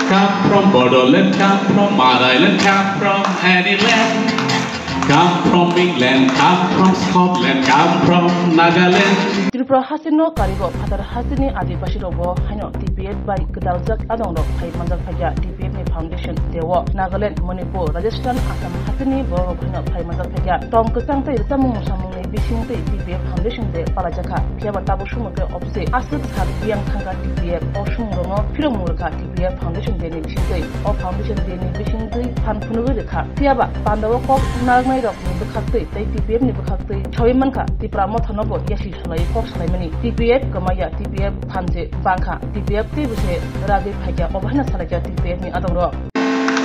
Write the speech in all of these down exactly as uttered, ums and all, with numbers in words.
Come from Bodoland, come from Motherland, come from any land. Come from England, come from Scotland, come from Nagaland. Tripura hasteni karigo phatar hasteni adibasi rokbo haino T P F bai gwdaljak adongrok phai manjak phaikha T P F ni foundation deo. Nagaland, Manipur, Rajasthan, Assam hasteni borok haino phai manjak phaikha. Tong kwchang tei rwchapmung mwsamungni bising tei T P F foundation de palaijakha. Phiyaba tabuk sumukhe office aswk sal biyang thangkha T P F o sumung rokno phirokmung rwkha T P F foundation de ni bisingtwi. O foundation de ni bisingtwi phan phunugwi rwkha. Phiyaba pandao kok narwknai rok ni bwkhaktwi tei T P F ni bwkhaktwi sawi mankha Tipra Motha no bo yasi salai kok salaimani. T P F kwmaya, T P F phan se bangkha, T P F teibo se ragwi phaikha, obo haino salaikha T P F ni adongrok.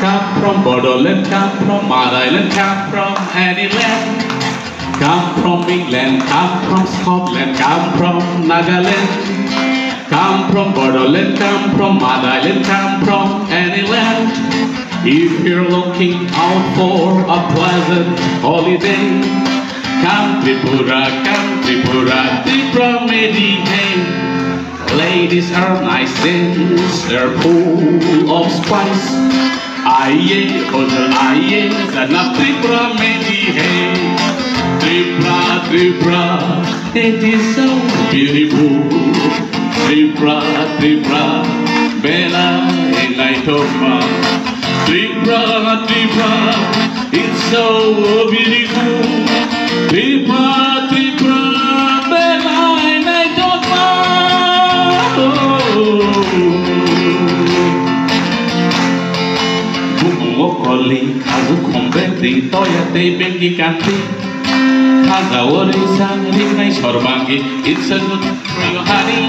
Come from Bodoland, come from Motherland, come from any land. Come from England, come from Scotland, come from Nagaland. Come from Bodoland, come from Motherland, come from any land. If you're looking out for a pleasant holiday, come Tripura, come Tripura, Tripura meri hai. Ladies are nice, dancers are full of spice. आइए हुजूर आइए, जनाब त्रिपुरा मेरी है। Tripura, Tripura, it is so beautiful. Tripura, Tripura, belai naithokma. Tripura, Tripura, it's so beautiful. Tripura, Tripura, belai naithokma. Bukungo koli, khaju khumbe twi toya tei bengi kanti. Khajao risa ringnai sorbangi, it's a good for your honey.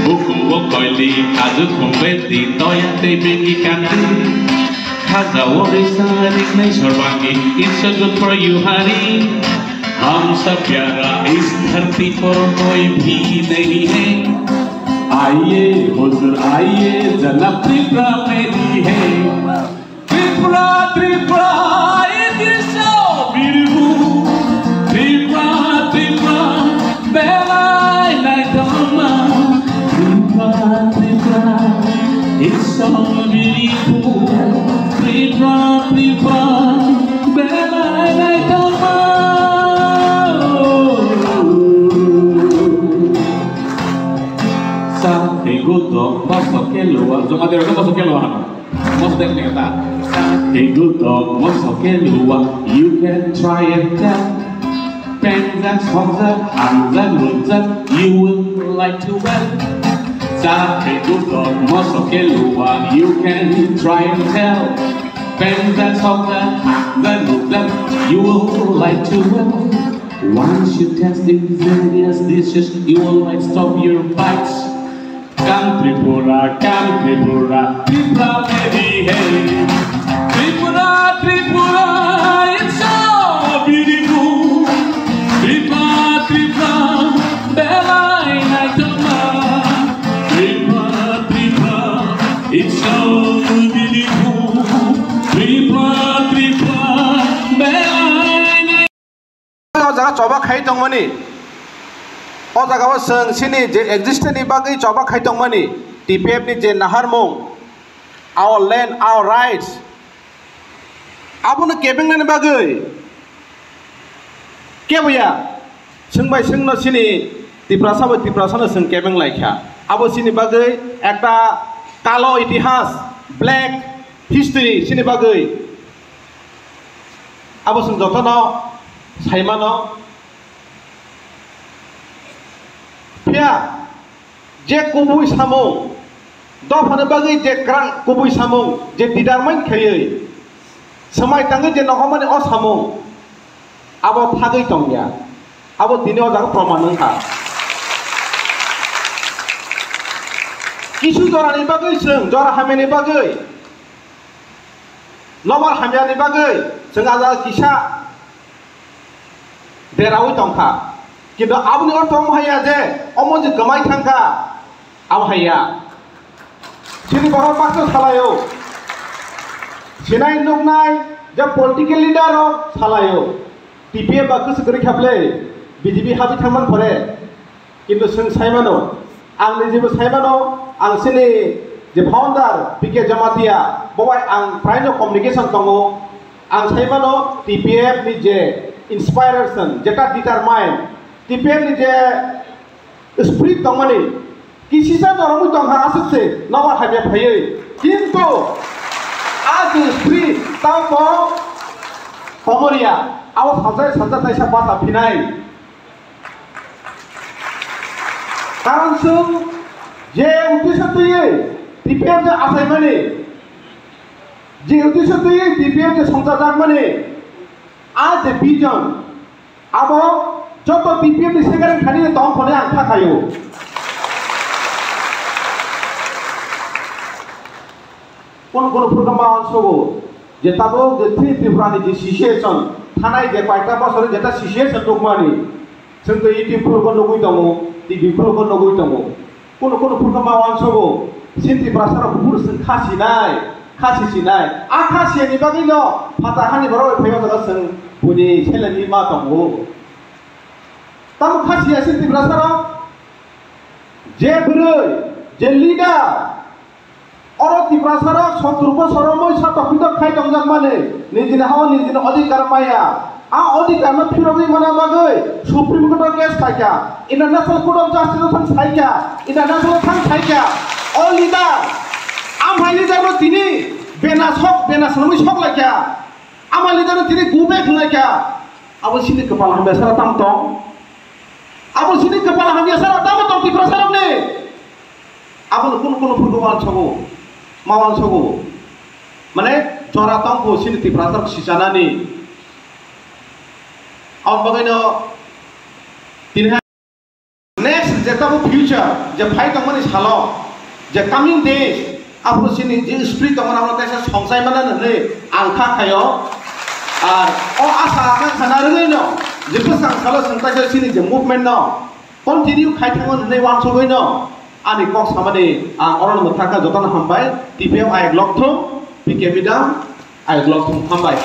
Bukungo koili, khaju khumbe twi toya tei bengi kanti. Khajao risa ringnai sorbangi, it's a good for you, honey. हम सब प्यारा इस धरती पर कोई भी नहीं है। आइए हुजूर आइए, जनाब त्रिपुरा मेरी है। Tripura, Tripura, it is so beautiful. Tripura, Tripura, belai naithokma. Tripura, Tripura, it's so beautiful. Tripura, Tripura, belai naithokma. Sa ego do paso ke lo wa, joma de ro paso ke lo wa. Most definitely. Hey, good dog, most okay, Lua. You can try and tell. Penzak, Sokzak, Hamzak, Rukzak, you will like to well. Sa, hey, good dog, most okay, Lua. You can try and tell. Penzak, Sokzak, Hamzak, Rukzak, you will like to well. Once you taste these various dishes, you will like stop your bites. Come Tripura, come Tripura, Tripura meri hai. Tripura, Tripura, it's so beautiful. Tripura, Tripura, belai naithokma. Tripura, Tripura, it's so beautiful. Tripura, Tripura, belai O jaga choba khai tongmani, o jaga o chwng chini je existence ni bagwi choba khai tongmani, T P F ni je naharmung, our land, our rights, abono kebengnani bagwi keboya chwng bai chwngno chini Tiprasa bai Tiprasano chwng kebeng laikha. Abo chini bagwi ekta kalo itihas, black history chini bagwi. Abo chwng jotono saimano. Phiya je kubui samung, dophani bagwi je kwrang kubui samung, je determine khaiwi swmai tangwi je nohormani o samung, abo thagwi tongya. Abo tini o jaga proman wngkha. Kisu jorani bagwi chwng, jora hamyani bagwi, Lobar hamyani bagwi chwng a jaga kisa deraui tongkha. Kintu aboni ortho omo haiya je omo je kwmai thangkha, abo haiya. Chini borok baksa salaio. Sinai nuknai je political leader rok salaio. T P F ba kwswk kwrwi kha ble, B J P habi thangman phore. Kintu chwng saimano, ang nijebo saimano, ang chini Je founder P K Jamatia, bo bai ang praino communication tongo. Ang sai mano T P F ni je inspiration, jeta determine, T P F ni je spirit tongmani, kisisa norokmwi tongkha aswk se nobar hamya phaiwi. Kintu a je spirit tamo komoria, abo sajai sajak kaisa basa phinai. Karon chwng je uddesho twiwi T P F je achaimani, je uddesho twiwi T P F je songchajakmani, a je vision, abo joto T P F ni secretary thani tong phone ang kha khaio. Kono kono phurkha ma uansogo je tabuk je Three Tripura ni je situation thanai je koyekta bosor jeta situation nukmani, chwng to YouTube khulukho nugwi tongo, T V khulukho nugwi tongo. Kono kono phurkha ma uansogo chini Tiprasa rok buphuru chwng kha sinai, kha si sinai. A kha siyani bagwi no phatar hani borok bai phaiwi o jaga chwng buini selengwi ma tongo. Tamo kha siya chini Tiprasa rok? Je bwrwi, je leader, oro Tiprasa rok sottur bosor romwi sa tokpito khai tongjak mani, nijini hao nijini odhikar maya. A odhikar no phirogwi mana bagwi Supreme Court o case khaikha, International Court of Justice o thang saikha, International thang saikha. O leader, amhai leader no tini bena sok, bena swnamwi sok laikha. Ama leader no tini go back hwnlaikha. Abo chini kwpal hamya sara tam tong. Abo chini kwpal hamya sara tamo tong Tiprasa rokni. Abono kunu kunu phurgo uansogo, ma uansogo. Mane jora tongkho chini Tiprasa rok sichanani. Aboni bagwino tini next je tamo future je phai tongmani salo je coming days aphuru chini je spirit tongmani abo kaisa songchai mana hwnwi ang kha khaio. Ar o asa akankha narwgwino je bwsang salo chwng kaisa chini je movement no continue khai thango hwnwi uansugwino ani kok samani ang orono mwthangkha. Jotono hambai. T P F ayuk lokthum, P K Midam ayuk lokthum, hambai.